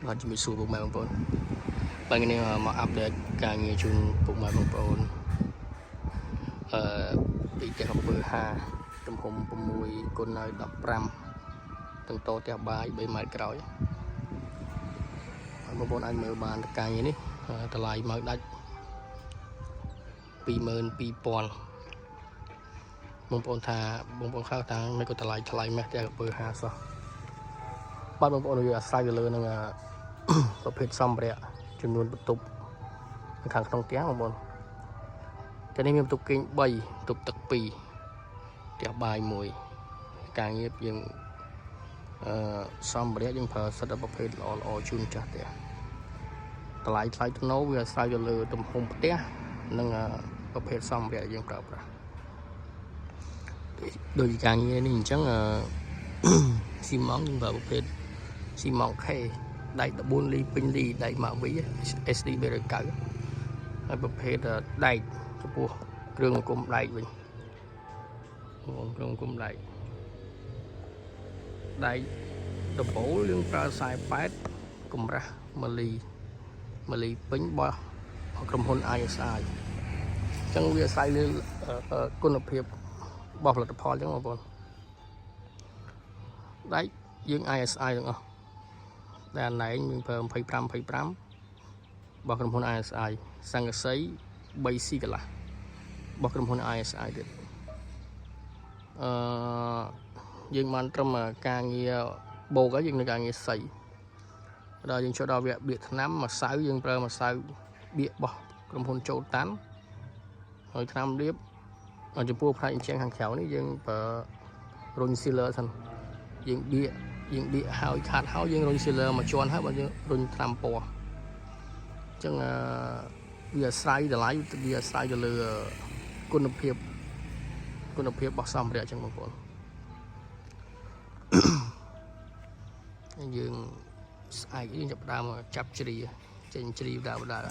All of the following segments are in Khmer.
បាទជំរាបសួរពុកម៉ែបងប្អូនបាទថ្ងៃនេះមក update ការងារជូនពុកម៉ែបងប្អូនអឺពីផ្ទះអំពើ5ទំហំ6គុណឲ្យ15ទាំងតផ្ទះបាយ3ម៉ែត្រក្រោយហើយបងប្អូនអាចមើលបានការងារនេះតម្លៃមកដាច់22,000បងប្អូនថាបងប្អូនខ្លះថាមិនក៏តម្លៃថ្លៃម៉េះផ្ទះអំពើ5សោះបាទបងប្អូនវាអាស្រ័យទៅលើនឹង ប្រភេទសម្ភារៈចំនួនបន្ទប់នៅខាងក្នុងផ្ទះបងប្អូនតែនេះមានបន្ទប់គេង3បន្ទប់ទឹក2ផ្ទះបាយមួយការងារយើងអឺសម្ភារៈយើងប្រើសិតតែប្រភេទល្អល្អជូនចាស់ផ្ទះតម្លៃថ្លៃថ្នូរវាអាស្រ័យទៅលើទំហំផ្ទះនិងប្រភេទសម្ភារៈយើងប្រើប្រាស់ដោយការងារនេះអញ្ចឹងអឺ ស៊ីម៉ងយើងប្រើប្រភេទស៊ីម៉ង K ដែក14លីពេញលីដែកម៉ាវី SD 390ហើយប្រភេទដែកចំពោះគ្រឿងអង្គមដែកវិញបងគ្រឿងអង្គមដែកដែកដំបូលយើងប្រើ48កម្រាស់1លី1លីពេញរបស់ក្រុមហ៊ុន ISI អញ្ចឹងវាអាស្រ័យលើគុណភាពរបស់ផលិតផលអញ្ចឹងបងប្អូនដែកយើង ISI ទាំងអស់ ដែលណែងយើងប្រើ25 25របស់ក្រុមហ៊ុន ISI សង្កសី 3C កន្លះរបស់ក្រុមហ៊ុន ISI ទៀតអឺយើងបានត្រឹមការងារបូកហើយយើងនៅការងារសីដល់យើងចូលដល់វគ្គបៀកថ្នាំម្សៅយើងប្រើម្សៅបៀករបស់ក្រុមហ៊ុនចូលតាន់ហើយថ្នាំលាបចំពោះផ្នែកអញ្ចឹងខាងក្រៅនេះយើងប្រើរុញ sealer សិនយើងបៀកយើងបៀកហើយខាត់ហើយយើងរុញ sealer មួយជាន់ហើយបើយើងរុញថ្នាំពណ៌អញ្ចឹងអឺវាអាស្រ័យតម្លៃវាអាស្រ័យទៅលើគុណភាពគុណភាពរបស់សម្ភារៈអញ្ចឹងបងប្អូន យើងស្អែកយើងចាប់ផ្ដើមចាប់ជ្រីចេញជ្រីដើរដើរ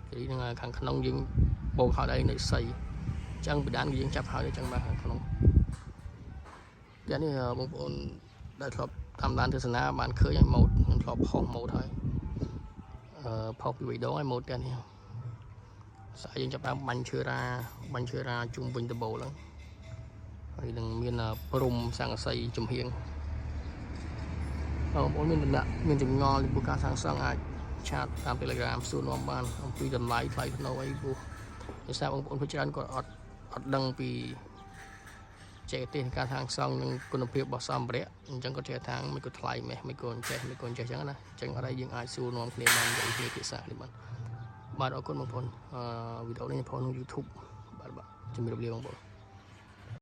ជ្រីនឹងខាងក្នុងយើងបូកហើយដែរនៅសីអញ្ចឹងបដានយើងចាប់ហើយអញ្ចឹងបាទខាងក្នុងផ្ទះនេះបងប្អូនដែលធ្លាប់តាមដានទស្សនាបានឃើញហើយម៉ូតខ្ញុំធ្លាប់ផុសម៉ូតហើយអឺផុសពីវីដេអូហើយម៉ូតផ្ទះនេះស្អែកយើងចាប់ដើមបាញ់ឈើរ៉ាបាញ់ឈើរ៉ាជុំវិញដំបូលហ្នឹងហើយនឹងមានព្រំសង្កសីចំហៀងបងប្អូនមានដំណាក់មានចម្ងល់ចំពោះការសាងសង់អាច chat តាម Telegram សួរនាំបានអំពីតម្លៃថ្លៃថ្នូរអីព្រោះដោយសារបងប្អូនភាគច្រើនគាត់អត់អត់ដឹងពីបច្ចេកទេសនៃការសាងសង់និងគុណភាពរបស់សម្ភារៈអញ្ចឹងគាត់ចេះថាមិនក៏ថ្លៃម៉េះមិនក៏អញ្ចេះមិនក៏អញ្ចេះអញ្ចឹងណាអញ្ចឹងអត់អីយើងអាចសួរនាំគ្នាបាននិយាយគ្នាភាសានេះបានបាទអរគុណបងប្អូនអឺវីដេអូនេះខ្ញុំផុសក្នុង YouTube បាទបាទជំរាបលាបងប្អូន។